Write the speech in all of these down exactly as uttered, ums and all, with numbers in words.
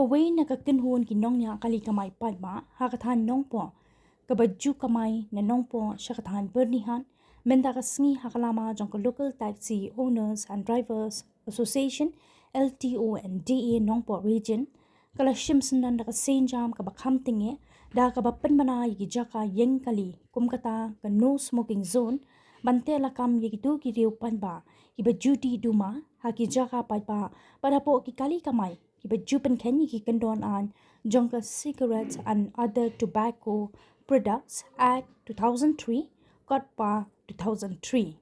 Kawei na ka kynhun ki nongñiah kali kamai paidbah ha ka thaiñ Nongpoh, kaba ju kamai na Nongpoh sha ka thaiñ Byrnihat, mynta ka sngi ha ka lama jong ka Local Taxi Owners and Drivers Association, L T O and D A Nongpoh Region, ka la shim syndon da ka sienjam kaba kham tyngeh, da kaba pynbna ïa ki jaka ïeng kali kum kata ka no smoking zone, ban teh lakam ïa kito ki riew paidbah kiba ju dih duma ha ki jaka paidbah, bad hapoh ki kali kamai kiba ju pynkheiñ ïa ki kyndon aiñ jong ka Cigarettes and Other Tobacco Products Act two thousand three, Codpa two thousand three.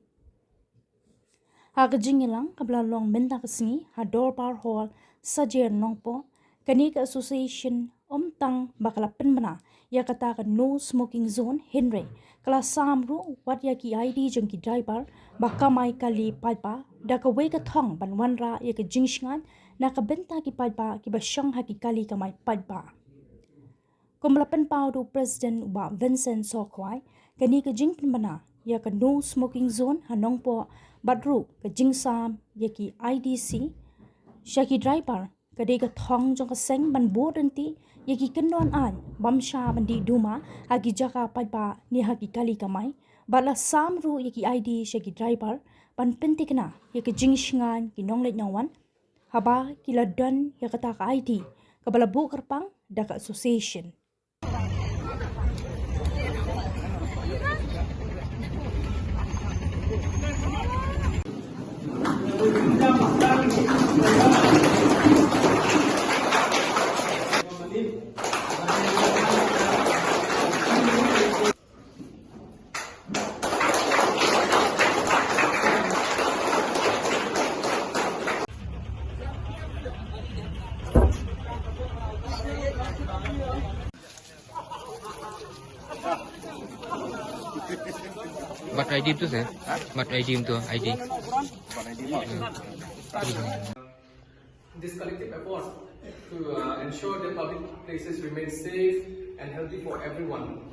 Ha ka jingïalang kaba la long mynta ka sngi ha Dorbar Hall, Sajer Nongpoh, kane ka association ym tang ba ka la pynbna ïa kata ka no smoking zone, hynrei ka la sam ruh wat ïa ki I D jong ki driver ba kamai kali paidbah, da kawei ka thong ban wanrah ïa ka jingshngaiñ na ka bynta ki paidbah kiba shong ha ki kali kamai paidbah. Kum ba la pynpaw da u President u Bah Vincent Sohkhwai, kane ka jingpynbna ïa ka no smoking zone ha Nongpoh bad ruh ka jingsam ïa ki I D C sha ki driver, ka dei ka thong jong ka seng ban bud ryntih ïa ki kyndon aiñ bym shah ban dih duma ha ki jaka paidbah ne ha ki kali kamai, bad la sam ruh ïa ki I D sha ki driver ban pynthikna ïa ka jingshngaiñ ki nongleit nongwan haba ki la don ïa kata ka I D kaba la buh kyrpang da ka association. Bat I D tu sir. Bat I D tu I D. Hmm. This collective effort to uh, ensure that public places remain safe and healthy for everyone.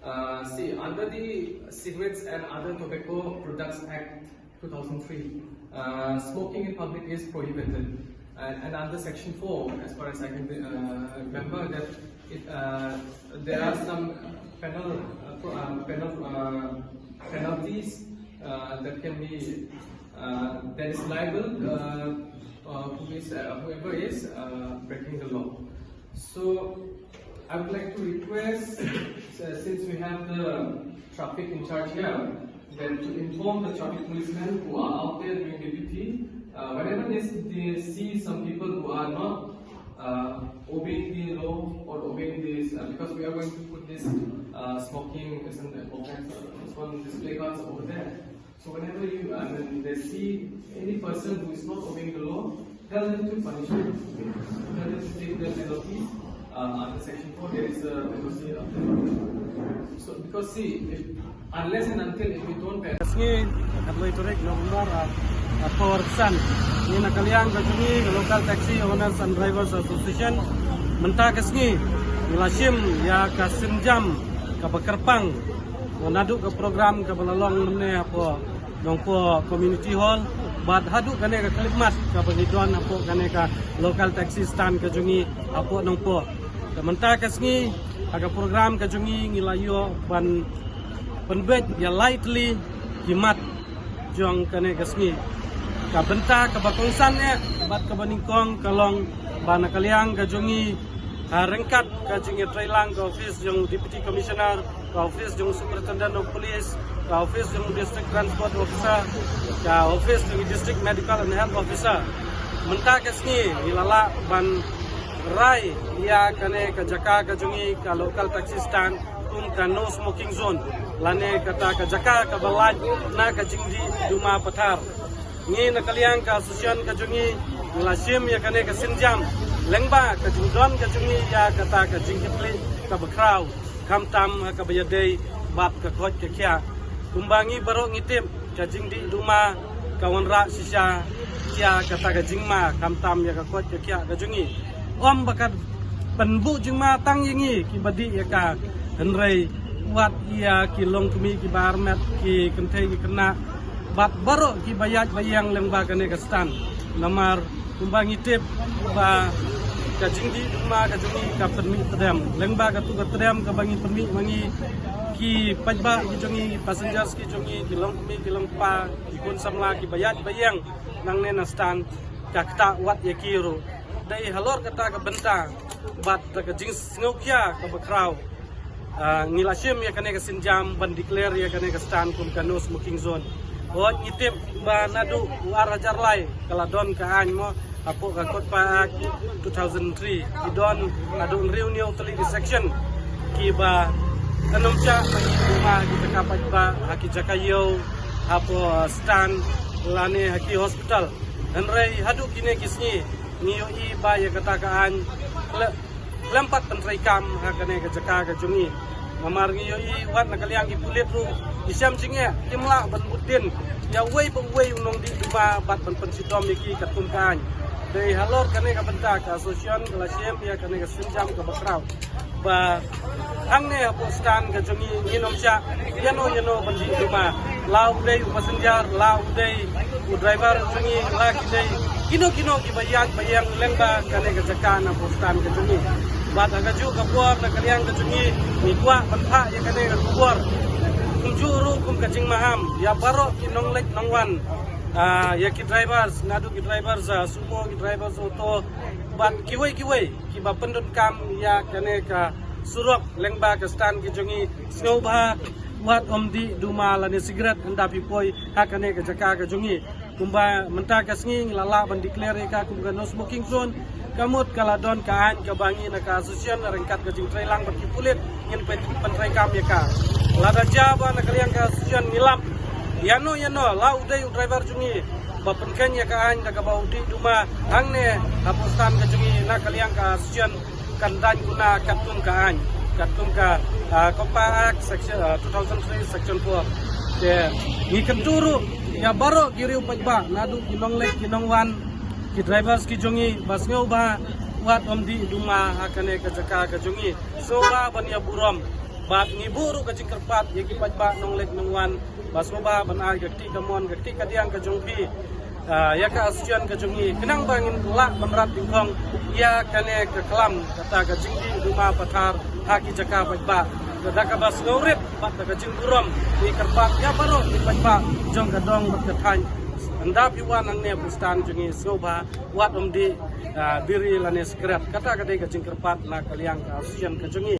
Uh, see, under the Cigarettes and Other Tobacco Products Act two thousand three, uh, smoking in public is prohibited. And, and under Section four, as far as I can uh, remember, that it, uh, there are some penal, uh, pro- uh, penal uh, penalties uh, that can be uh, that is liable uh, uh, who is, uh, whoever is uh, breaking the law. So I would like to request, uh, since we have the traffic in charge here, that to inform the traffic policemen who are out there doing the duty, uh, whenever they, they see some people who are not uh, obeying the law or obeying this, uh, because we are going to put this uh, smoking, isn't it, this one, this placards over there. So whenever you, I mean, they see any person who is not obeying the law, tell them to punish them. Tell them to take their penalties. Uh, under Section four, there is a penalty of the law. So because see, if, unless and until if we don't ban. Sngi, ka khatlai tarik November, ah, arphew arphew san. Ngi na ka liang ka jong ngi, ka Local Taxi Owners and Drivers Association. Mynta ka sngi, ngi la shim ïa ka sienjam kaba kyrpang naduh ka program kaba la long mynne hapoh Nongpoh Community Hall, bad haduh kane ka khyllipmat kaba ngi don hapoh kane ka local taxi stand ka jong ngi hapoh Nongpoh. Te mynta ka sngi, ha ka program ka jong ngi ngi la ïoh ban pynbeit ïa lai tylli ki mat jong kane ka sngi. Ka bynta kaba kongsan eh bad kaba nyngkong ka long ba na ka liang ka jong ngi, ha ryngkat ka jingïatreilang ka office jong Deputy Commissioner, ka office jong Superintendent of Police, ka office jong District Transport Officer, ka office jong District Medical and Health Officer. Mynta ka sngi ngi la lah ban rai ïa kane ka jaka ka jong ngi, ka local taxi stand, kum ka no smoking zone, lane kata ka jaka kaba lait na ka jingdih duma pathar. Ngi na ka liang ka association ka jong ngi, ngi la shim ïa kane ka sienjam lyngba ka jingdon ka jong ngi ïa kata ka jingkitkhlieh kaba khraw, khamtam ha kaba ïadei bad ka koit ka khiah. Kumba ngi baroh ngi tip, ka jingdih duma ka wanrah shisha ïa kata ka jingma, khamtam ïa ka koit ka khiah ka jong ngi. Ym ba ka pynbuh jingma tang ïa ngi kiba dih ïa ka, hynrei wat ïa ki longkmie kiba armet, ki kynthei ki khynnah, bad baroh kiba ïaid ba ïeng lyngba kane ka stand. Namar kumba ngi tip ba Ka jingdih duma ka jong ngi ka pynmih tdem. Lyngba katu ka tdem kaba ngi pynmih ma ngi, ki paidbah ki jong ngi, passengers ki jong ngi, ki longkmie ki longkpa, ki khun samla kiba ïaid ba ïeng nangne na stand, ka ktah wat ïa ki ruh. Dei halor kata ka bynta bad da ka jingsngewkhia kaba khraw, ah, ngi la shim ïa kane ka sienjam ban declare ïa kane ka stand kum ka no smoking zone. Hooid, ngi tip ba naduh u ar hajar lai ka la don ka aiñ mo, hapoh ka COTPA Act two thousand three, ki don haduh hynriew hynñiew tylli ki section kiba ym shah ban dih duma ha ki jaka paidbah, ha ki jaka ïew, hapoh stand lane ha ki hospital. Hynrei haduh kine ki sngi ngi ïohi ba ïa kata ka aiñ khlem pat pyntreikam ha kane ka jaka ka jong ngi. Namar ngi ïohi wat na ka liang ki pulit ruh, ki shem jingeh, kim lah ban bud din ïa uwei pa uwei u nongdih duma bad ban pynshitom ïa ki katkum ka aiñ. Dei halor kane ka bynta ka association ka la shim ïa kane ka sienjam kaba khraw, ba hangne hapoh stand ka jong ngi ngin ym shah ïano ïano ban dih duma. La u dei u passenger, la u dei u driver jong ngi, la ki dei kino kino kiba ïaid ba ïeng lyngba kane ka jaka na hapoh stand ka jong ngi. Bad ha kajuh ka por na ka liang ka jong ngi, ngi kwah ban phah ïa kane ka khubor kumjuh ruh kum ka jingmaham ïa baroh ki nongleit nongwan, ah, ïa ki drivers, naduh ki drivers, ah, sumo, ki drivers auto bad kiwei kiwei kiba pyndonkam ïa kane ka surok lyngba ka stand ka jong ngi. Sngewbha wat ym dih duma lane sikret hynda phi poi ha kane ka jaka ka jong ngi. Kumba mynta ka sngi ngi la lah ban declare ïa ka kum ka no smoking zone. Ka mut ka la don ka aiñ kaba ngi na ka association ryngkat ka jingtreilang bad ki pulit ngin pyntreikam ïa ka. Lada jia ba na ka liang ka association ngi lap ïano ïano, la u dei u driver jong ngi ba pynkheiñ ïa ka aiñ da kaba u dih duma hangne hapoh stand ka jong ngi, na ka liang ka association kan daiñ kuna katkum ka aiñ, katkum ka, ah, COTPA Act section, ah, two thousand three section four. Te ngi kyntu ruh ïa baroh ki riew paidbah, naduh ki nongleit ki nongwan, ki drivers ki jong ngi, ba sngewbha wat ym dih duma ha kane ka jaka ka jong ngi. Sngewbha ban ïa burom. Bad ngi buh ruh ka jingkyrpad ïa ki paidbah nongleit nongwan ba sngewbha ban ai ka kti kamon, ka kti kadiang ka jong phi, ah, ïa ka association ka jong ngi, khnang ba ngin lah ban rat dyngkhong ïa kane ka khlam kata ka jingdih duma pathar ha ki jaka paidbah. Da kaba sngewrit bad da ka jingburom ngi kyrpad ïa baroh ki paidbah jong ka dong bad ka thaiñ, hynda phi wan hangne hapoh stand jong ngi, sngewbha wat ym dih, ah, biri lane sikret. Kata ka dei ka jingkyrpad na ka liang ka association ka jong ngi.